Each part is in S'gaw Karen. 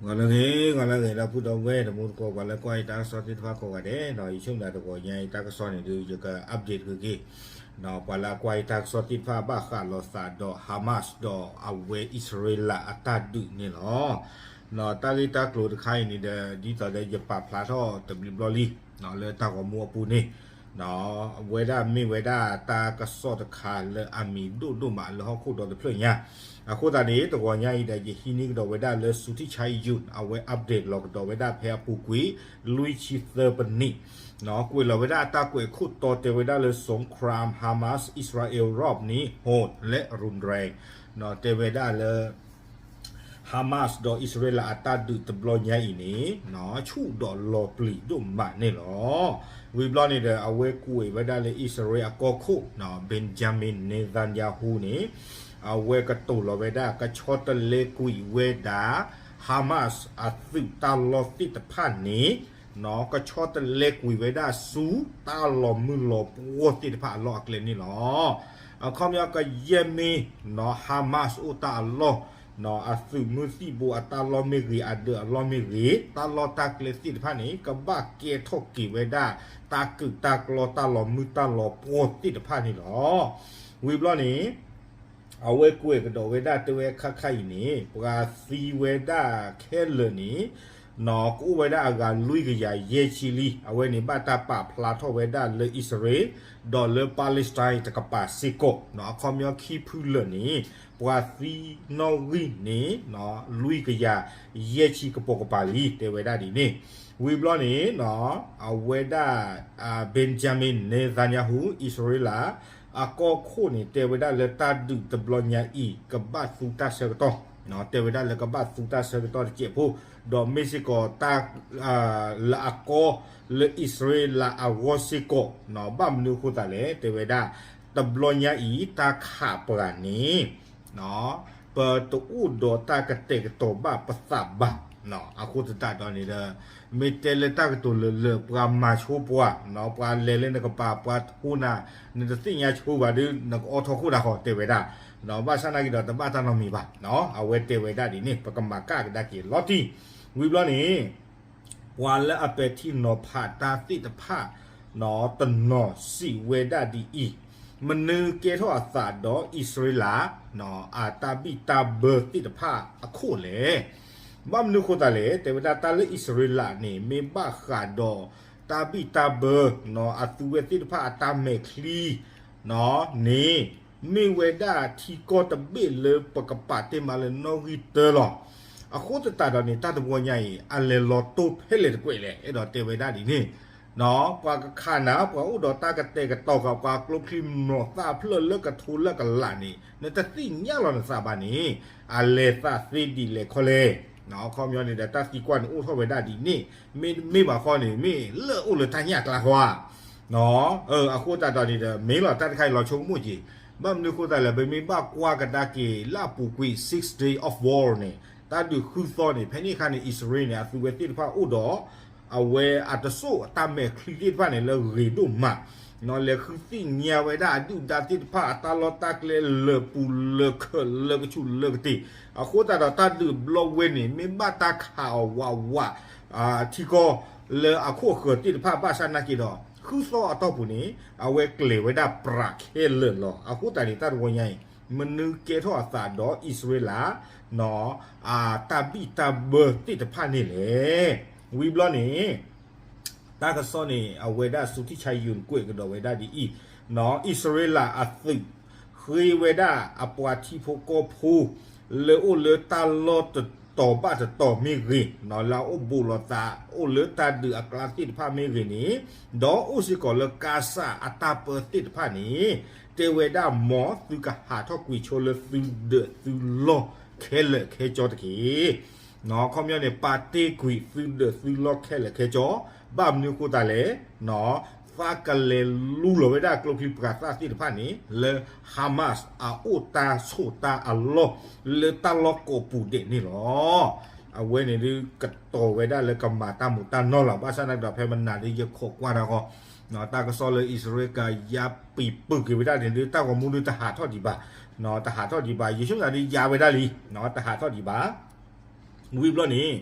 ဂီၤလၢအဂ့ၤ, ဂီၤလၢအဂ့ၤ ဒီပုၢ်ဒီဝဲၢ် တံၤသကိး ပှၤလၢကွၢ်ယတၢ်ကစီၣ်သ့ၣ်တဖၣ်ကိးဂၤဒဲး, ယဆိကမိၣ်သးတဂီၤညါအံၤ တၢ်ကစီၣ်န့ၣ်ဒုး ယက update ဃုာ်က့ၤ ပှၤလၢအကွၢ်ယတၢ်ကစီၣ်သ့ၣ်တဖၣ်ဘၣ်ဃးလိာ်သးဒီး Hamas ဒီးအဝဲအံၣ်စရ့လးအတၢ်ဒုးန့ၣ်လီၤ. တၢ်ဂ့ၢ်တၢ်ကျိၤတခါအံၤန့ၣ်ဒီး ဒ်သိးဒီးယပာ်ဖျါထီၣ်တဘျီဘျီလံ လၢတၢ်ဂီၤမူအပူၤန့ၣ် အဝဲဒၣ်မ့ၢ်ဝဲဒၣ်တၢ်ကစီၣ်တခါလၢအမံၤဒိၣ်ဒိၣ်မးလၢဟီၣ်ခိၣ်ဒီတဖျၢၣ်ညါ. အဃိသတးန့ၣ် တဂီၤညါအံၤဒီး ယဟံးန့ၢ်ကဒီးဝဲဒၣ်လၢ Suti Chayun အဝဲ update လီၤကဒီးဝဲဒၣ်ဖဲအပူၤကွံာ် လွံၢ်ဆံသၢပနံၣ် ကွဲးလီၤဝဲဒၣ်အတၢ်ကွဲးခိၣ်တီတဲဝဲဒၣ်လၢ สงคราม Hamas อิสราเอล รอบนี้ โหดและรุนแรง တဲဝဲဒၣ်လၢ Hamas ဒီးအံၣ်စရ့လးအတၢ်ဒုးတဘျီညါအံၤန့ၣ် ဆူၣ်ဒီးလီၤပျံၤဒိၣ်မးန့ၣ်လီၤ. ဝံၤဘျီန့ၣ်ဒီး အဝဲကွဲးဝဲဒၣ်လၢအံၣ်စရ့လးအကီၢ်ခိၣ် Benjamin Netanyahu န့ၣ် အဝဲကတိၤလီၤဝဲဒၣ် ကဆီတလဲကွံာ်ဝဲဒၣ် Hamas အသုးတၢ်လီၢ်သ့ၣ်တဖၣ်န့ၣ် ကဆီတလဲကွံာ်ဝဲဒၣ်ဆူတၢ်လီၤမုၢ်လီၤပှီၢ်သ့ၣ်တဖၣ်အလီၢ်အကျဲန့ၣ်လီၤ. အခီပညီကယဲၢ်မ့ၢ် Hamas အိၣ်တၢ်အလီၢ် အသုးမုၢ်သံၣ်ဘိအတၢ်လီၢ်မ့ၢ်ဂ့ၤ အဒၢးအလီၢ်မ့ၢ်ဂ့ၤ တၢ်လီၢ်တၢ်ကျဲသ့ၣ်တဖၣ်န့ၣ် ကဘၣ်ကဲထီၣ်က့ၤဝဲဒၣ် တၢ်ကုးတၢ်ကျီတၢ်လီၤမုၢ်တၢ်လီၤပှီၢ်သ့ၣ်တဖၣ်န့ၣ်လီၤ. ဝံၤဘျီန့ၣ် အဝဲကွဲးကဒီးဝဲဒၣ်တဲဝဲခါခါအံၤန့ၣ် ပှၤသံဝဲဒၣ်ခဲလၢာ်န့ၣ် ကအိၣ်ဝဲဒၣ်အဂၤလွံၢ်ကယၤယဲၢ်ဆံလံ. အဝဲန့ၣ်ဘၣ်တၢ်ပာ်ဖျါထီၣ်ဝဲဒၣ်လၢအံၣ်စရ့လး ဒီးလၢ Palestine တကပၤစ့ၢ်ကီး အခီပညီခံဖုလၢာ်န့ၣ် ပှၤသံနီၣ်ဂံၢ်န့ၣ် လွံၢ်ကယၤယဲၢ်ဆံကပိာ်ကပၤလံ တဲဝဲဒၣ်ဒ်န့ၣ်. ဝံၤဘျီန့ၣ် အဝဲဒၣ် Benjamin Netanyahu အံၣ်စရ့လး အကီၢ်ခိၣ်န့ၣ် တဲဝဲဒၣ်လၢတၢ်ဒုးတဘျီညါအံၤ ကဘၣ်သူတၢ်ဆၢကတီၢ် တဲဝဲဒၣ်လၢကဘၣ်သူတၢ်ဆၢကတီၢ်တစဲးဖိ ဒီးမ့ၢ်စ့ၢ်ကီးတၢ် လၢအကီ လၢအံၣ်စရ့လးအဂီၢ်စ့ၢ်ကီး ဘၣ်မနုၤအဃိသတးလဲၣ် တဲဝဲဒၣ် တဘျီညါအံၤ တၢ်ခးပှၤန့ၣ် ပတအိၣ်ဒီးတၢ်ကတဲာ်ကတီၤဘၣ်ပသးဘၣ်. အဃိသတးဒီးန့ၣ်ဒီး မ့ၢ်တဲလၢတၢ်ကတိၤလၢာ်လၢာ် ပှၤမၤဆိပှၤ ပှၤလဲၤလၢနကပၤ ပှၤထိနၤ နတသ့ၣ်ညါဆိဘၣ်ဒီး နကအီထီၣ်ခိၣ်ဒၣ်ဃီ တဲဝဲဒၣ်. ဘၣ်ဆၣ်နာ်က့ဒီး တဘၣ်တၢ်နီတမံၤဘၣ်. အဝဲတဲဝဲဒၣ်ဒ်န့ၣ် ပကမၤကၣ်ကဒါက့ၤလီၤတံၢ်. ဝံၤဘျီန့ၣ် ပှၤလၢအပဲာ်ထံနီၤဖးတၢ်သ့ၣ်တဖၣ် တနီၤစံးဝဲဒၣ်ဒ်အံၤ, မနုၤကဲထီၣ်အသးဒီးအံၣ်စရ့လး အတၢ်ဘံၣ်တၢ်ဘၢသ့ၣ်တဖၣ်အခိၣ်လဲၣ်. ဘၣ်မနုၤအဃိသတးလဲၣ် တဲဝဲဒၣ်တၢ်လၢအံၣ်စရ့လးန့ၣ် မ့ၢ်ဘၣ်ဃးဒီးတၢ်ဘံၣ်တၢ်ဘၢ အသုဝဲသ့ၣ်တဖၣ်အတၢ်မဲာ်ချံ န့ၣ် မ့ၢ်ဝဲဒၣ်ထံကီၢ်တဘ့ၣ်လၢပကပာ်တ့ၢ်မးလၢနီၣ်ဂံၢ်တၢလီၤ. အဃိသတးဒီးန့ၣ် တၢ်တဝီညါအံၤ အလဲၤလီၤတိၢ်ဖဲလဲၣ်တကွဲးလဲၣ် အဲၣ်ဒိးတဲဝဲဒၣ်ဒ်န့ၣ်, ပှၤကခးနၤ ပှၤအိၣ်ဒီးတၢ်ကတဲာ်ကတီၤဃာ် ပှၤကျိချံမျိာ်သၣ်ဖျၢၣ်လၢကထိလၢကလးန့ၣ် နတသ့ၣ်ညါလီၤနသးဘၣ်န့ၣ် အလဲၤသးသ့ဒ်လဲၣ်ခီလဲၣ်. အခီပညီန့ၣ်ဒီး တၢ်သံကွၢ်န့ၣ်အိၣ်ထီၣ်ဝဲဒၣ်ဒ်န့ၣ် မ့တမ့ၢ်ဘၣ်ဃီန့ၣ် မ့ၢ်လၢအိၣ်လၢတၢ်ညၣ်ကျါဃီဧါ. အဃိသတးဒီးန့ၣ်ဒီး မ့ၢ်လီၤတၢ်တခါအံၤလီၤဆိကမိၣ်က့ၤ, ဘၣ်မနုၤအဃိသတးလဲၣ် ပမ့ၢ်ဘၣ်ကွၢ်ကဒါက့ၤလၢအပူၤကွံာ် Six Day of War န့ၣ် တၢ်ဒုးဃုသီန့ၣ် ဖဲန့ၣ်အခါန့ၣ် အံၣ်စရ့လးန့ၣ် အသုဝဲသ့ၣ်တဖၣ်အိၣ်ဒီး အဝဲအတစိၢ်အတၢ်မဲာ်ချံသ့ၣ်တဖၣ်န့ၣ် လၢဂ့ၤဒိၣ်မး, လဲၤဃုသ့ၣ်ညါဝဲဒၣ်အဒုၣ်ဒါသ့ၣ်တဖၣ်အတၢ်လီၢ်တၢ်ကျဲလၢာ်ပူၤလၢာ်ခၢးလၢာ်ကဆူၣ်လၢာ်ကတ့ၢ်. အဃိသတးဒီးတၢ်ဒုးဘျီဝဲန့ၣ် မ့ၢ်ဘၣ်တၢ်ခးအီၤဝးဝး ထံကီၢ်လၢအခိၣ်အဃၢၤသ့ၣ်တဖၣ် ဘၣ်ဆၣ်နာ်က့ဒီး ဃုသီအတီၢ်ပူၤန့ၣ် အဝဲကျဲၤဝဲဒၣ်ပြးခဲလၢာ်လီၤ. အဃိသတးန့ၣ် တၢ်တဝီညါအံၤ မနုၤကဲထီၣ်အသးဒီးအံၣ်စရ့လး အတၢ်ဘံၣ်တၢ်ဘၢသ့ၣ်တဖၣ်န့ၣ်လဲၣ်. ဝံၤဘျီန့ၣ် တၢ်ကစီၣ်န့ၣ် အဝဲဒၣ် Suti Chayun ကွဲးကဒီးဝဲဒၣ်ဒ်အံၤ, အံၣ်စရ့လးအသုး ဃ့ဝဲဒၣ်အပှၤထံဖိကီၢ်ဖိ လၢအိၣ်လၢတၢ်လီၢ်တတီၤဘၣ်တတီၤမ့ၢ်ဂ့ၤ, လၢအအိၣ်ဘူးလိာ်သး အိၣ်လၢတၢ်ဒုးအကျါသ့ၣ်တဖၣ်မ့ၢ်ဂ့ၤန့ၣ်, ဒီးအိၣ်စ့ၢ်ကီးလၢကါစၢ်အတၢ်ပၢသ့ၣ်တဖၣ်န့ၣ် တဲဝဲဒၣ် မ်သုကဟးထီၣ်ကွံာ်ဆိလၢသုဒၢးသုလီၢ်ခဲလၢာ်ခဲဆ့တက့ၢ်. အခီပညီန့ၣ် ပာ်တ့ၢ်ကွံာ်သုဒၢးသုလီၢ်ခဲလၢာ်ခဲဆ့, ဘၣ်မနုၤအဃိသတးလဲၣ် သးကလဲၤလူလီၤဝဲဒၣ်ကျိချံမျိာ်သၣ်သ့ၣ်တဖၣ်န့ၣ် လၢ Hamas အအိၣ်တၢ်ဆိးတၢ်အလီၢ် လၢတၢ်လီၢ်ကိးပူၤဒဲးန့ၣ်လီၤ. အဝဲန့ၣ်ဒုးကတီၤဝဲဒၣ်လၢကမၤတၢ်မူးတၢ်နီၢ်လီၤ. ဘၣ်ဆၣ်နာ်က့ဒီး ဖဲမနၤဒုးယခိးကွၢ်တၢ်ဃီ တၢ်ကစီၣ်လၢအံၣ်စရ့လးကယါပံၤပုၢ်က့ၤဝဲဒၣ်န့ၣ်ဒုး တၢ်ဂီၤမူဒုးတဟးထီၣ်ဒံးဘၣ်, တဟးထီၣ်ဒံးဘၣ်, ယဆိကမိၣ်ဒုးယါဝဲဒၣ်လံ, တဟးထီၣ်ဒံးဘၣ်. ဝံၤဘျီန့ၣ်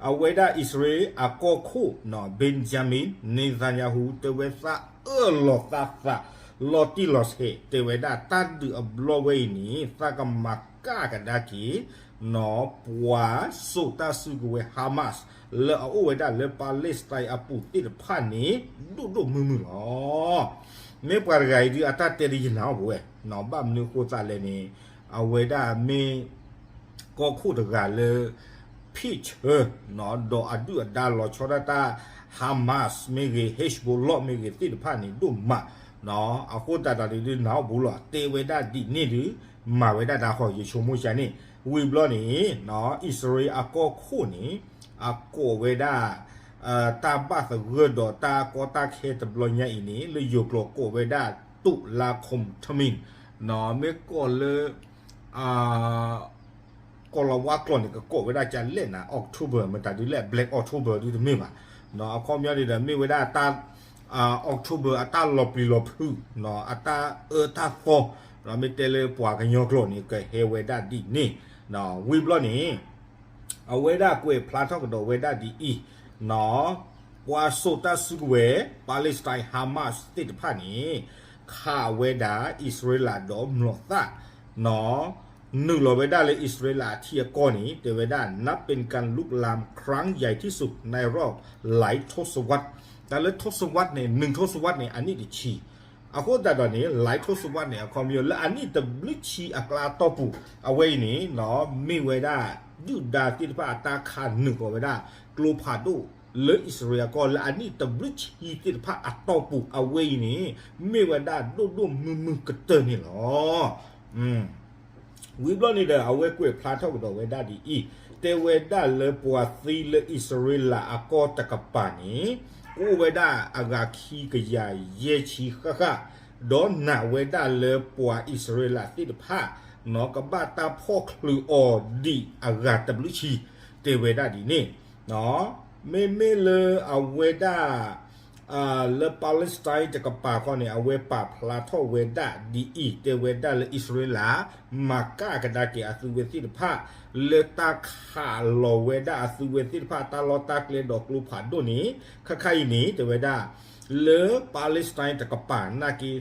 အဝဲဒၣ်အံၣ်စရ့လးအကီၢ်ခိၣ် Benjamin Netanyahu တဲဝဲသးအၢၣ်လီၤသးသး လီၤတံၢ်လီၤဆဲး တဲဝဲဒၣ်တၢ်ဒုးအဘျီဝဲအံၤန့ၣ် သးကမၤကၣ်ကဒါက့ၤ ပှၤစိာ်တၢ်စုကဝဲၤ Hamas လၢအအိၣ်ဝဲဒၣ်လၢ Palestine အပူၤသ့ၣ်တဖၣ်န့ၣ် ဒိၣ်ဒိၣ်မုၢ်မုၢ်လီၤ. မ့ၢ်ပှၤတဂၤအံၤဒုးအတၢ်တဲဒုးယနာ်အီၤပဝဲ, ဘၣ်မနုၤအဃိသးလဲၣ်န့ၣ် အဝဲဒၣ်မ့ၢ် ကီၢ်ခိၣ်တဂၤလၢ ဖ့ၣ်ဆၢ ဒီးအဒုၣ်အဒါလီၤဆီဒၣ်တၢ် Hamas မ့ၢ်ဂ့ၤ Hezbollah မ့ၢ်ဂ့ၤသ့ၣ်တဖၣ်န့ၣ်ဒိၣ်မး, အဃိသတးဒီးဒုးနာ်အီၤပူၤလီၤ တဲဝဲဒၣ်ဒ်န့ၣ်ဒုး မၤဝဲဒၣ်ဒၣ်ဃီ ယဆိကမိၣ်ကန့ၣ်, ဝံၤဘျီန့ၣ် အံၣ်စရ့လးအကီၢ်ခိၣ်န့ၣ် အကိးဝဲဒၣ် တၢ်ဘၣ်သဂၢၢ်ဒီးတၢ်ကီတၢ်ခဲတဘျီညါအံၤန့ၣ် လၢယိၤကျိာ်ကိးဝဲဒၣ် တုလါခိၣ်ထမံၣ်, မ့ၢ်ကိးလၢ ကီၤလၤဝါကျိာ်န့ၣ် ကကိးဝဲဒၣ်ကလဲၣ်နၤ October မတၤဒုးလဲၣ် Black October ဒုးတမ့ၢ်ဘၣ်, အခီပညီန့ၣ်ဒီး မ့ၢ်ဝဲဒၣ်တၢ် October အတၢ်လီၤပျံၤလီၤဖုး အတၢ်အၢတၢ်သီ, မ့ၢ်တဲလၢပှၤကညီကျိာ်န့ၣ် ကဟဲဝဲဒၣ်ဒ်န့ၣ်, ဝံၤဘျီန့ၣ် အဝဲဒၣ်ကွဲးဖျါထီၣ်ကဒီးဝဲဒၣ်ဒ်အံၤ, ပှၤစိာ်တၢ်စုကဝဲၤ Palestine Hamas သ့ၣ်တဖၣ်န့ၣ် ခးဝဲဒၣ်အံၣ်စရ့လးဒီးမျိာ်သၣ်, နုာ်လီၤဝဲဒၣ်လၢအံၣ်စရ့လးအထံအကီၢ်န့ၣ် တဲဝဲဒၣ် นับเป็นการรุกรานครั้งใหญ่ที่สุดในรอบหลายทศวรรษ, တၢ်လၢ ทศวรรษ န့ၣ် หนึ่งทศวรรษ န့ၣ် အနံၣ်တဆံ အဃိသတးဒီးန့ၣ် หลายทศวรรษ န့ၣ် အခီပညီ လၢအနံၣ်တဘျုးဆံအကျါအတီၢ်ပူၤ အဝဲအံၤန့ၣ် မ့ၢ်ဝဲဒၣ် ဒုၣ်ဒါသ့ၣ်တဖၣ်အတၢ်ခးနုာ်ဃီၤဝဲဒၣ် ကျိဖးဒိၣ် လၢအံၣ်စရ့လးအကီၢ် လၢအနံၣ်တဘျုးဆံသ့ၣ်တဖၣ်အတီၢ်ပူၤ အဝဲအံၤန့ၣ် မ့ၢ်ဝဲဒၣ်ဒိၣ်ဒိၣ်မုၢ်မုၢ်ကတၢၢ်န့ၣ်လီၤ. ဝံၤဘျီန့ၣ်ဒီး အဝဲကွဲးဖျါထီၣ်ကဒီးဝဲဒၣ်ဒ်အံၤ, တဲဝဲဒၣ်လၢပှၤသံလၢအံၣ်စရ့လးအကီၢ်တကပၤန့ၣ် ကအိၣ်ဝဲဒၣ်အဂၤခံကယၤယဲၢ်ဆံဃၣ်ဃၣ်, ဒီးနာ်ဝဲဒၣ်လၢပှၤအံၣ်စရ့လးသ့ၣ်တဖၣ် ကဘၣ်တၢ်ဖီၣ်ချုးအီၤဒံးအဂၤတဘျုးဆံ, တဲဝဲဒၣ်ဒ်န့ၣ် မ့မ့ၢ်လၢအဝဲဒၣ် လၢ Palestine တကပၤခီန့ၣ် အဝဲပာ်ဖျါထီၣ်ဝဲဒၣ်ဒ်အံၤ, တဲဝဲဒၣ်လၢအံၣ်စရ့လး မၤကၣ်ကဒါက့ၤအသုဝဲသ့ၣ်တဖၣ် လၢတၢ်ခးလီၤဝဲဒၣ်အသုဝဲသ့ၣ်တဖၣ် တၢ်လီၢ်တၢ်ကျဲဒီးကျိဖးဒိၣ်န့ၣ် ခါခါအံၤန့ၣ် တဲဝဲဒၣ် လၢ Palestine တကပၤနာ်က့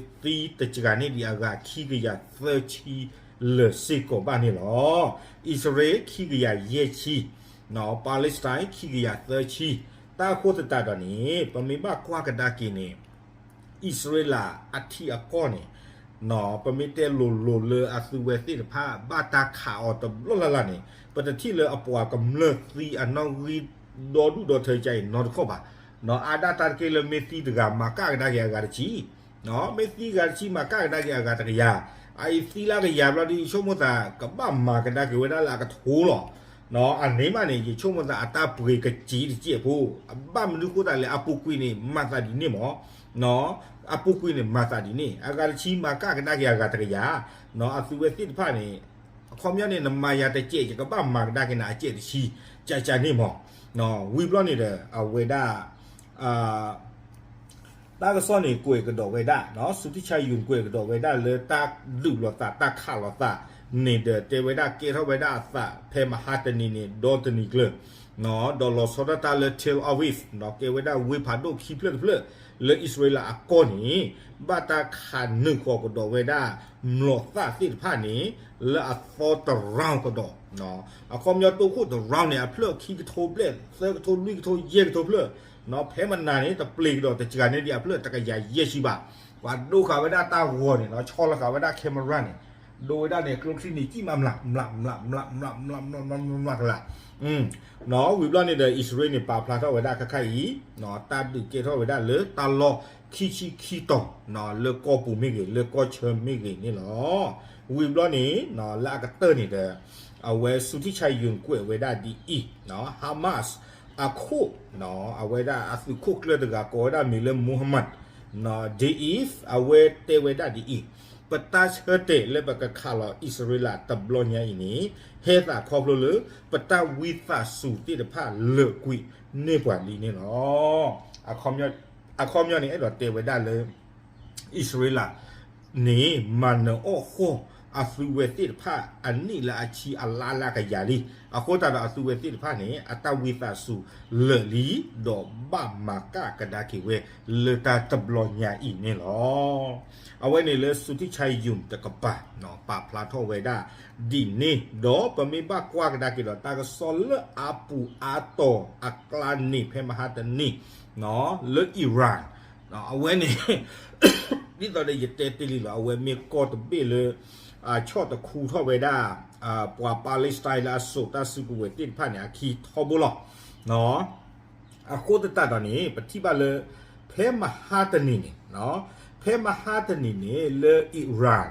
သံတစှၤန့ၢ်ဒံးအဂၤခံကယၤသၢဆံလၢာ်စ့ၢ်ကီးဘၣ်န့ၣ်လီၤ. အံၣ်စရ့လးခံကယၤယဲၢ်ဆံ Palestine ခံကယၤသၢဆံ, တၢ်အဃိသတးဒီးန့ၣ် ပမ့ၢ်ဘၣ်ကွၢ်ကဒါက့ၤန့ၣ် အံၣ်စရ့လးအထံအကီၢ်န့ၣ် ပမ့ၢ်တဲလိၤလိၤလၢအသုဝဲသ့ၣ်တဖၣ် ဘၣ်တၢ်ခးအီၤတဘျီလၢ်လၢ်န့ၣ် ပတထံၣ်လၢအပှၤကမျၢၢ်သံအနီၣ်ဂံၢ်ဒီဒူၣ်ဒီထၢကါအံၤနီတခီၣ်ဘၣ်. အါဒၣ်တၢ်တက့ၢ်လၢမ့ၢ်သံတဂၤမၤကၣ်ကဒါက့ၤအဂၤတဆံ မ့ၢ်သံဂၤတဆံမၤကၣ်ကဒါက့ၤအဂၤတကယၤ, အအံၤသံလၢကယၤဘျီဒီး ယဆိကမိၣ်သး ကဘၣ်မၤကဒါက့ၤဝဲဒၣ်လၢအကထိလီၤ. အန့ၣ်မးန့ၣ် ယဆိကမိၣ်သးအတၢ်ပှ့ၤကစ့တစဲးဖိ, အဘၣ်မနုၤဃိသးလဲၣ် အပူၤကွံာ်န့ၣ် မၤသးဒ်န့ၣ်မး, အပူၤကွံာ်န့ၣ် မၤသးဒ်န့ၣ် အဂၤတဆံမၤကၣ်ကဒါက့ၤအဂၤတကယၤ, အသုဝဲသ့ၣ်တဖၣ်န့ၣ် အခီပညီန့ၣ် နမၤယၤတစဲး ယကဘၣ်မၤကဒါက့ၤနၤအစဲးတဆံ ကကန့ၣ်မး, ဝံၤဘျီန့ၣ်ဒီး အဝဲဒၣ် တၢ်ကစီၣ်န့ၣ်ကွဲးကဒီးဝဲဒၣ်, စူၤထံဆါယုၢ်ကွဲးကဒီးဝဲဒၣ်လၢ တၢ်ဒုးလိာ်သးတၢ်ခးလိာ်သးန့ၣ်ဒီး တဲဝဲဒၣ်ကဲထီၣ်ဝဲဒၣ်အသး ဖဲမဟါတနံၤန့ၣ် ဒီတနံၤကျၢၤ, ဒီးလီၤဆီဒၣ်တၢ်လၢ Tel Aviv ကဲဝဲဒၣ်ဝ့ၢ်ဖးဒိၣ်ခံဖျၢၣ်တဖျၢၣ် လၢအံၣ်စရ့လးအကီၢ်န့ၣ် ဘၣ်တၢ်ခးနုာ်ဃီၤကဒီးဝဲဒၣ် မျိာ်သၣ်သ့ၣ်တဖၣ်န့ၣ် လၢအသီတရောင်ကဒီး, အခီပညီတိခိၣ်တရောင်န့ၣ် အဖျၢၣ်ခံကထိဘျဲၣ် သၢကထိ လွံၢ်ကထိ ယဲၢ်ကထိဖျၢၣ်, ဖဲမနၤန့ၣ် တပျ့ၤကဒီးတစှၤန့ၢ်ဒံးအဖျၢၣ်တကယၤယဲၢ်ဆံဘၣ်, ပှၤဒိဃာ်ဝဲဒၣ်တၢ်ဂီၤန့ၣ် ဆီလီၤဃာ်ဝဲဒၣ် camera န့ၣ် ဒိဝဲဒၣ်န့ၣ် ကျိချံန့ၣ် ကံၣ်မး မျး မျး မျး မျး မျး မျး မျး မျး မျး မျး ကလး ဝံၤဘျီန့ၣ်ဒီး အံၣ်စရ့လးန့ၣ် ပာ်ဖျါထီၣ်ဝဲဒၣ်ခဲခါအံၤ တၢ်ဒုးကဲထီၣ်ဝဲဒၣ်လၢတၢ်လီၢ်ခံဆံခံတီၤ လၢကီၢ်ပူၤမ့ၢ်ဂ့ၤ လၢကီၢ်ဆၢမ့ၢ်ဂ့ၤန့ၣ်လီၤ. ဝံၤဘျီန့ၣ် လၢအကတၢၢ်န့ၣ်ဒီး အဝဲစူၤထံဆါယုၢ်ကွဲးဝဲဒၣ်ဒ်အံၤ Hamas အခိၣ် အဝဲဒၣ်အသုးခိၣ်ကျၢၢ်တဂၤကိးဝဲဒၣ်မံၤလၢ Mohammad Deif အဝဲတဲဝဲဒၣ်ဒ်အံၤ, ပတၢ်ဆၢတဲာ်လၢပကခးလီၤအံၣ်စရ့လးတဘျီညါအံၤန့ၣ် ဟဲသးခီဖျိလၢ ပတၢ်ဝံသးစူၤသ့ၣ်တဖၣ်လၢာ်ကွံာ်န့ၢ်ပှၤလံန့ၣ်လီၤ. အခီပညီန့ၣ် အဲၣ်ဒိးတဲဝဲဒၣ်လၢ အံၣ်စရ့လးန့ၣ် မၤနၢၤအီၣ်ဃီၣ် အသုဝဲသ့ၣ်တဖၣ်အနံၣ်လၢအဆံအလါလၢအကယၤလံ. အဃိသတးဒီးအသုဝဲသ့ၣ်တဖၣ်န့ၣ် အတၢ်ဝံသးစူၤလၢာ်လံ ဒီးဘၣ်မၤကၣ်ကဒါက့ၤဝဲ လၢတၢ်တဘျီညါအံၤန့ၣ်လီၤ. အဝဲန့ၣ်လၢ စူၤထံၣ်ဆါယုၣ် တကပၤ ပာ်ဖျါထီၣ်ဝဲဒၣ်ဒ်န့ၣ် ဒီးပမ့ၢ်ဘၣ်ကွၢ်ကဒါက့ၤဒီး တၢ်ကစီၣ်လၢအပူၤအါတီၤအကျါန့ၣ် ဖဲမဟါတနံၤ လၢ Iran အဝဲန့ၣ် ဒ်သိးဒီးယတဲတ့ၢ်လံလီၤ, အဝဲမ့ၢ်ကီၢ်တဘ့ၣ်လၢ ဆီၣ်တခူထီၣ်ဝဲဒၣ် ပှၤ Palestine လၢအစိာ်တၢ်စုကဝဲၤသ့ၣ်တဖၣ်န့ၣ် အခံထီဘိလီၤ. အဃိသတးဒီးန့ၣ် ပထံၣ်ဘၣ်လၢ ဖဲမဟါတနံၤန့ၣ် ဖဲမဟါတနံၤန့ၣ် လၢ Iran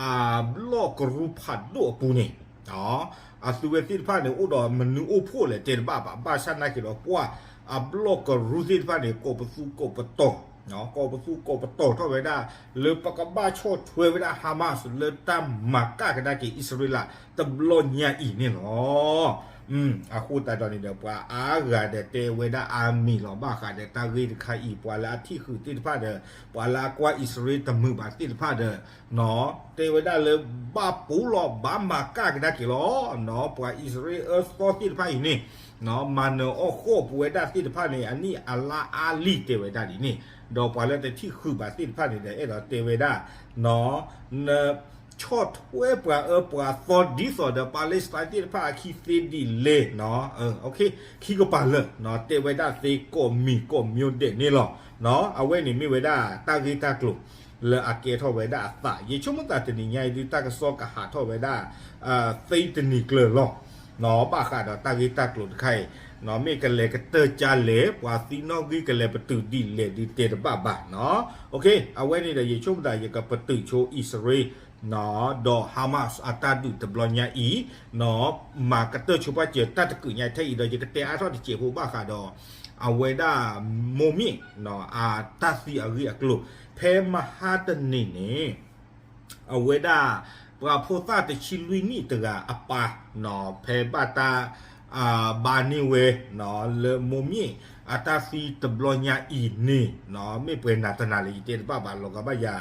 အဘျီၣ်ကရူၢ်ဖးဒိၣ်အပူၤန့ၣ် အသုဝဲသ့ၣ်တဖၣ်န့ၣ် အိၣ်ဒီးမနုၤအိၣ်ဖှိၣ်လဲၣ်တဲတဘၣ်ဘၣ်, ဘၣ်ဆၣ်နာ်က့ၤဒီး ပှၤအဘျီၣ်ကရူၢ်သ့ၣ်တဖၣ်န့ၣ် ကိးပသူကိးပတီၤ ကိးပသူကိးပတီၤထီၣ်ဝဲဒၣ် လၢပကဘၣ်ဆီၣ်ထွဲဝဲဒၣ် Hamas လၢတၢ်မၤကၣ်ကဒါက့ၤအံၣ်စရ့လး တဘျီညါအံၤန့ၣ်လီၤ. အဃိသတးဒီးန့ၣ်ဒီး ပှၤအါဂၤဒီးတဲဝဲဒၣ်အါမံၤလီၤ. ဘၣ်ဃးဒီးတၢ်ဂ့ၢ်တခါအံၤ ပှၤလၢအထံၣ်ဃုာ်သ့ၣ်တဖၣ်ဒီး ပှၤလၢအကွၢ်အံၣ်စရ့လးတမုာ်ဘၣ်သ့ၣ်တဖၣ်ဒီး တဲဝဲဒၣ်လၢ ဘၣ်ပူၤလီၤ ဘၣ်မၤကၣ်ကဒါက့ၤလီၤ. ပှၤအံၣ်စရ့လးအၢသီသ့ၣ်တဖၣ်အံၤန့ၣ် မၤနၢၤအီၣ်ဃီၣ်ပဝဲဒၣ်သ့ၣ်တဖၣ်န့ၣ် အနံၣ်အလါအါလံတဲဝဲဒၣ်ဒ်န့ၣ်, ဒီးပှၤလၢတထံၣ်ဃုာ်ဘၣ်သ့ၣ်တဖၣ်န့ၣ်ဒီး အဲၣ်ဒိးတဲဝဲဒၣ် နဆီၣ်ထွဲပှၤအၢပှၤသီဒ်သိးဒီး Palestine သ့ၣ်တဖၣ်အခံသ့ဒ်လဲၣ်, ခံကပၤလၢာ် တဲဝဲဒၣ်သ့ကိးမံၤကိးမျိုးဒဲးန့ၣ်လီၤ. အဝဲန့ၣ်မ့ၢ်ဝဲဒၣ်တၢ်ဂ့ၢ်တၢ်ကျိၤလၢအကဲထီၣ်ဝဲဒၣ်အသး, ယဆိကမိၣ်သးတနံၤညါအံၤဒုး တၢ်ကစီၣ်ကဟးထီၣ်ဝဲဒၣ် သ့တနံၤကျၢၤလီၤ. ဘၣ်ဃးဒီးတၢ်ဂ့ၢ်တၢ်ကျိၤတခါအံၤ မ့ၢ်ကလဲၤကတၢၢ်ကၢ်လဲၣ် ပှၤသံနီၣ်ဂံၢ်ကလဲၤပတုာ်ဒ်လဲၣ်ဒုးတဲတဘၣ်ဘၣ်. အဝဲန့ၣ်ဒီး ယဆိကမိၣ်သး ယကပတုာ်ဆိအံၣ်စရ့လး ဒီး Hamas အတၢ်ဒုးတဘျီညါအံၤ မၤကတၢၢ်ဆိပာ်စၢၤတၢ်တကုးညါထဲအံၤဒီး ယကတဲအါထီၣ်တစဲးဖိဘၣ်ဃးဒီး အဝဲဒၣ် မိၢ်မ့ၣ် အတၢ်သံအဂ့ၢ်အကျိၤ ဖဲမဟါတနံၤန့ၣ် အဝဲဒၣ် ပှၤဖိသၣ်တဆံလွံၢ်နံၣ်တဂၤအပၢ် ဖဲဘၣ်တၢ် ဘါန့ၢ်ဝဲ လၢမိၢ်မ့ၣ်အတၢ်သံတဘျီညါအံၤန့ၣ် မ့ၢ်ပှဲၤနၤတနၤလၢယတဲတဘၣ်ဘၣ် လီၤဂာ်ဘၣ်ယၤ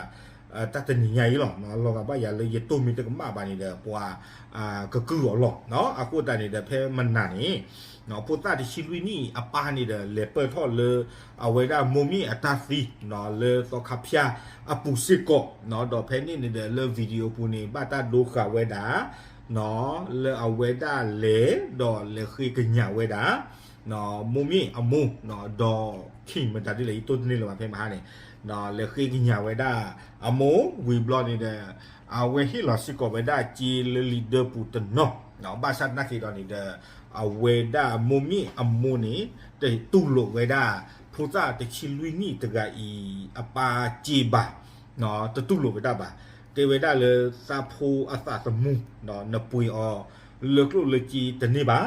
တၢ်တနံၤညါအံၤလီၤ. လီၤဂာ်ဘၣ်ယၤလၢယတိၢ်မ့ၢ်တကမၣ်ဘၣ်န့ၣ်ဒီး ပှၤကကုၢ်အီၤလီၤ. အဃိသတးန့ၣ်ဒီး ဖဲမနၤန့ၣ် ဖိသၣ်တဆံလွံၢ်နံၣ်အပၢ်န့ၣ်ဒီး လဲၤပၢၢ်ထီၣ်လၢ အဝဲဒၣ်မိၢ်မ့ၣ်အတၢ်သံ လၢသီခါဖၠၣ်အပူၤစ့ၢ်ကီး ဒီးဖဲန့ၣ်န့ၣ်ဒီး လၢ video ပူၤန့ၣ် ဘၣ်တၢ်ဒိဃာ်ဝဲဒၣ် လၢအဝဲဒၣ်လဲၤ ဒီးလဲၤဃ့ကညးဝဲဒၣ် မိၢ်မ့ၣ်အမိၢ် ဒီး King မတၤဒ်လဲၣ် ယတိၢ်တန့ၢ်လၢၤဘၣ် ဖဲမဟါန့ၣ် လဲၤဃ့ကညးဝဲဒၣ်အမိၢ် ဝံၤဘျီန့ၣ်ဒီး အဝဲဟ့ၣ်လီၤစ့ၢ်ကီးဝဲဒၣ်စ့လၢလံာ်ဒၢပူၤတနီၤ ဘၣ်ဆၣ်သနာ်က့ဒီးန့ၣ်ဒီး အဝဲဒၣ်မိၢ်မ့ၣ်အမိၢ်န့ၣ် တတူၢ်လိာ်ဝဲဒၣ် ဖိသၣ်တဆံလွံၢ်နံၣ်တဂၤအံၤ အပၢ်စ့ဘၣ် တတူၢ်လိာ်ဝဲဒၣ်ဘၣ်. တဲဝဲဒၣ်လၢသးဖိအသးသမူ နပှ့ၤအီၤလၢကျိၣ်လၢစ့တန့ၢ်ဘၣ်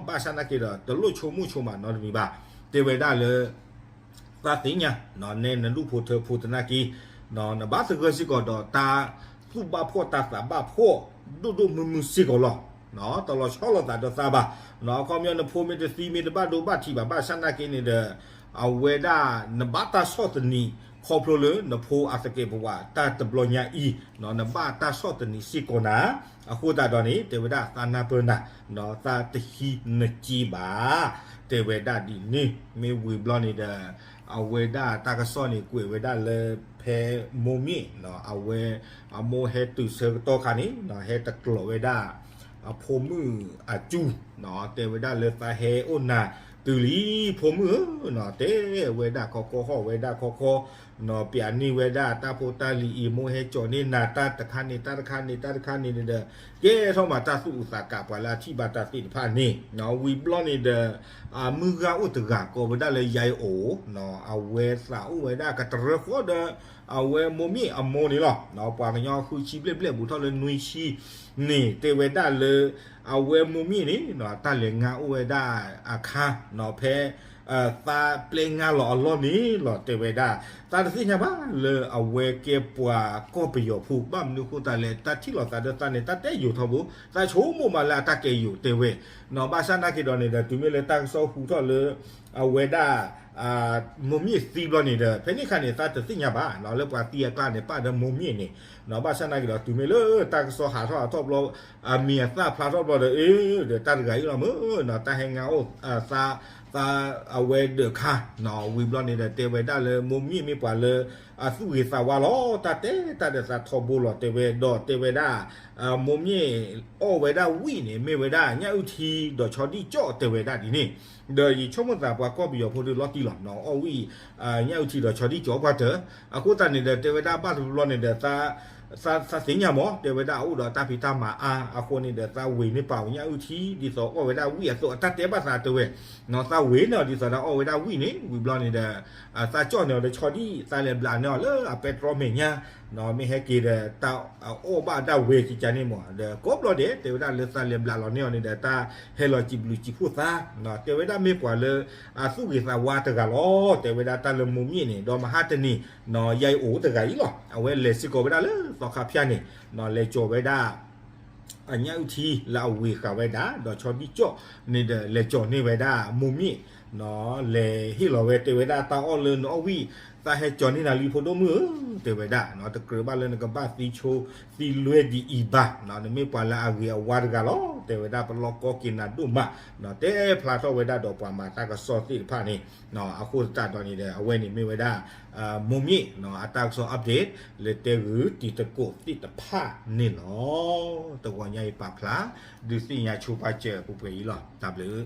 ဘၣ်ဆၣ်သနာ်က့ဒီး တလိၣ်ဆိကမိၣ်ဆိကမးနီတမံၤဘၣ်. တဲဝဲဒၣ်လၢ သးသ့ၣ်ညါ နဲနဒူၣ်ဖိထၢဖိသနာ်က့ နဘၣ်သဂၢၢ်စ့ၢ်ကီးဒီးတၢ်သူၣ်ဘၣ်ဖှီၣ်တၢ်သးဘၣ်ဖှီၣ် ဒိၣ်ဒိၣ်မုၢ်မုၢ်စ့ၢ်ကီးလီၤ. တလီၤဆီလိာ်သးဒီးသးဘၣ်. အခီပညီနဖိမ့ၢ်တသံမ့ၢ်တဘၣ်ဒိဘၣ်ထံးဘၣ် ဘၣ်ဆၣ်သနာ်က့န့ၣ်ဒီး အဝဲဒၣ်နဘၣ်တၢ်ဆီၣ်သနံး ခီဖျိလၢနဖိအသကဲးပဝးတၢ်တဘျီညါအံၤ နဘၣ်တၢ်ဆီၣ်သနံးစ့ၢ်ကီးနၤ အဃိသတးဒီးန့ၣ် တဲဝဲဒၣ်သးနၢ်ပၢၢ်နၤ သးတဟံးနစ့ဘၣ် တဲဝဲဒၣ်ဒ်န့ၣ် မ့ၢ်ဝံၤဘျီန့ၣ်ဒီး အဝဲဒၣ်တၢ်ကစီၣ်န့ၣ် ကွဲးဝဲဒၣ်လၢဖဲမိၢ်မ့ၣ် အဝဲ အမိၢ်ဟဲတုၤဆၢကတီၢ်ခါန့ၣ် ဟဲတကျိးဝဲဒၣ် အဖိမုၣ်အစု တဲဝဲဒၣ်လၢသးဟဲအိၣ်နၤတုၤလံ ဖိမုၣ်ဧၢ တဲဝဲဒၣ်ခီခီဟီၣ်ဝဲဒၣ်ခီခီ ပျးန့ၢ်ဝဲဒၣ်တၢ်ဖိတၢ်လံၤအံၤ မိၢ်ဟဲကၠီၤန့ၢ်နၤတၢ်တခါန့ၣ် တၢ်တခါန့ၣ် တၢ်တခါန့ၣ်ဒီး ကဲထီၣ်မးတၢ်သူၣ်အုးသးကး ပှၤလၢအထံၣ်ဘၣ်တၢ်သ့ၣ်တဖၣ်န့ၣ် ဝံၤဘျီန့ၣ်ဒီး အမုၢ်ဂၤအိၣ်တဂၤကိးဝဲဒၣ်လၢယါအံၤအိၣ် အဝဲသးအိၣ်ဝဲဒၣ်ကတရၢဃီဒီး အဝဲမိၢ်မ့ၣ်အမိၢ်န့ၣ်လီၤ. ပှၤကညီဃုဆံဘျဲၣ်ဘျဲၣ်ဘူးထီၣ်လၢနွံဆံန့ၣ် တဲဝဲဒၣ်လၢ အဝဲမိၢ်မ့ၣ်န့ၣ် တၢ်လဲၤငါအိၣ်ဝဲဒၣ်အခါ ဖဲ သးပျဲငါလီၤအလီၢ်န့ၣ်လီၤ တဲဝဲဒၣ်. သးတသ့ၣ်ညါဘၣ်လၢအဝဲကဲပှၤကီၢ်ပယီၤဖိ ဘၣ်မနုၤအဃိသတးလဲၣ် တၢ်ထံၣ်လိာ်သးဒီးသးန့ၣ် တၢ်တဲယိာ်ထီဘိ သးဆိကမိၣ်မးလၢအတၢ်ကဲယိာ် တဲဝဲ. ဘၣ်ဆၣ်နာ်က့ၤဒီးန့ၣ်ဒီး တုၤမ့ၢ်လၢတၢ်ကစီၣ်ဟူထီၣ်လၢ အဝဲဒၣ် မိၢ်မ့ၢ်သံဘျီန့ၣ်ဒီး ဖဲန့ၣ်အခါန့ၣ် သးတသ့ၣ်ညါဘၣ် လၢပှၤသံအကျါန့ၣ် ပၣ်ဒီးမိၢ်မ့ၢ်န့ၣ်. ဘၣ်ဆၣ်နာ်က့ၤဒီး တုၤမ့ၢ်လၢတၢ်ကစီၣ်ဟးထီၣ်ဟးထီၣ်ဘျီ အမံၤအသၣ်ဖျါထီၣ်ဘျီဒီး အ့ ဒီးတၢ်တဂၤအံၤလီၤမ့ၢ် တၢ်ဟဲငါအိၣ် သး အဝဲဒၢးခါ ဝံၤဘျီန့ၣ်ဒီး တဲဝဲဒၣ်လၢမိၢ်မ့ၢ်မ့ၢ်ပှၤလၢ အသူၣ်ဂ့ၤသးဝါလီၤ တၢ်တဲတၢ်ဒီးသးထီဘိလီၤ တဲဝဲဒီး တဲဝဲဒၣ် မိၢ်မ့ၢ် အီၣ်ဝဲဒၣ်ဝံၣ်န့ၣ် မ့ၢ်ဝဲဒၣ်ညၣ်အုၣ်ထံဒီးဆီဒံၣ်ကၠီၣ် တဲဝဲဒၣ်ဒ်န့ၣ်. ဒီးယဆိကမိၣ်သးပှၤကီၢ်ပယီၤဖိဒုးလီၤတံၢ်လီၤ အီၣ်ဝံၣ် ညၣ်အုၣ်ထံဒီးဆီဒံၣ်ကၠီၣ်ပှၤတၢၢ် အဃိသတးန့ၣ်ဒီး တဲဝဲဒၣ်ဘၣ်တဘျီန့ၣ်ဒီး သးသ့ၣ်ညါမး တဲဝဲဒၣ်အအိၣ်ဒီးတၢ်ဖံးတၢ်မၤအါ အဃိန့ၣ်ဒီး သးဝ့ၤန့ၢ်ပာ်အီၤညၣ်အုၣ်ထံ ဒ်သိးအီၣ်ဝဲဒၣ်ဝံၣ်အသိး အတၢ်တဲဘၣ်သးတဲဝဲ သးဝ့ၤန့ၢ်အီၤဒ်သိးဒီးအီၣ်ဝဲဒၣ်ဝံၣ်န့ၣ် ဝံၤဘျီန့ၣ်ဒီး သးကၠီၣ်န့ၢ်အီၤဒီးဆီဒံၣ် သးလဲၤဘျးန့ၢ်အီၤလၢအပဲတြီမဲာ်ညါ မ့ၢ်ဟဲက့ၤဒီး တၢ်အီၣ်ဘၣ်ဒၣ်ဝဲကကန့ၣ်မး ဒီးကိးဘျီဒဲး တဲဝဲဒၣ်လၢသးလဲၤဘျးလီၤန့ၢ်အီၤန့ၣ်ဒီး တၢ်ဟဲလီၤစံးဘျုးစံးဖှိၣ်သး တဲဝဲဒၣ်မ့ၢ်ပှၤလၢ အသူၣ်ဂ့ၤသးဝါတဂၤလီၤ တဲဝဲဒၣ်တၢ်လၢမိၢ်မ့ၢ်န့ၣ် ဒီးမဟါတနံၤ ယၤအံၤအိၣ်တဂၤအံၤလီၤ အဝဲလဲၤစ့ၢ်ကီးဝဲဒၣ်လၢသီခါဖၠၣ်န့ၣ် လဲၤကၠီၤဝဲဒၣ် အညၣ်အုၣ်ထံလၢအဝ့ၤဃာ်ဝဲဒၣ် ဒီးဆီဒံၣ်ကၠီၣ်န့ၣ်ဒီး လဲၤကၠီၤန့ၢ်ဝဲဒၣ်မိၢ်မ့ၢ် လဲၤဟ့ၣ်လီၤဝဲ တဲဝဲဒၣ်တၢ်အီၣ်လၢနအီၣ်ဝံၣ် သးဟဲကၠီၤန့ၢ်နၤလံဖိဒိၣ်မုၣ်ဧၢ တဲဝဲဒၣ် တကြၢးဘၣ်လၢနကဘၣ်သံဆိသံလွဲဒ်အံၤဘၣ် နမ့ၢ်ပှၤလၢအဂ့ၤအဝါတဂၤလီၤ တဲဝဲဒၣ်ပလီၢ်ကီက့ၤနၤဒိၣ်မး တဲဖျါထီၣ်ဝဲဒၣ်ဒီးပှၤမၤတၢ်ကစီၣ်သ့ၣ်တဖၣ်န့ၣ် အဃိသတးဒီးန့ၣ်ဒီး အဝဲန့ၣ်မ့ၢ်ဝဲဒၣ် မိၢ်မ့ၢ် အတၢ်ကစီၣ် update လၢတဲဂုာ်တံၤသကိးသ့ၣ်တဖၣ်န့ၣ်လီၤ. တဂီၤညါအံၤပာ်ဖျါ ဒုးသ့ၣ်ညါဆိပာ်စၢၤပှဲၤပှဲၤအံၤလီၤ. တၢ်ဘျုး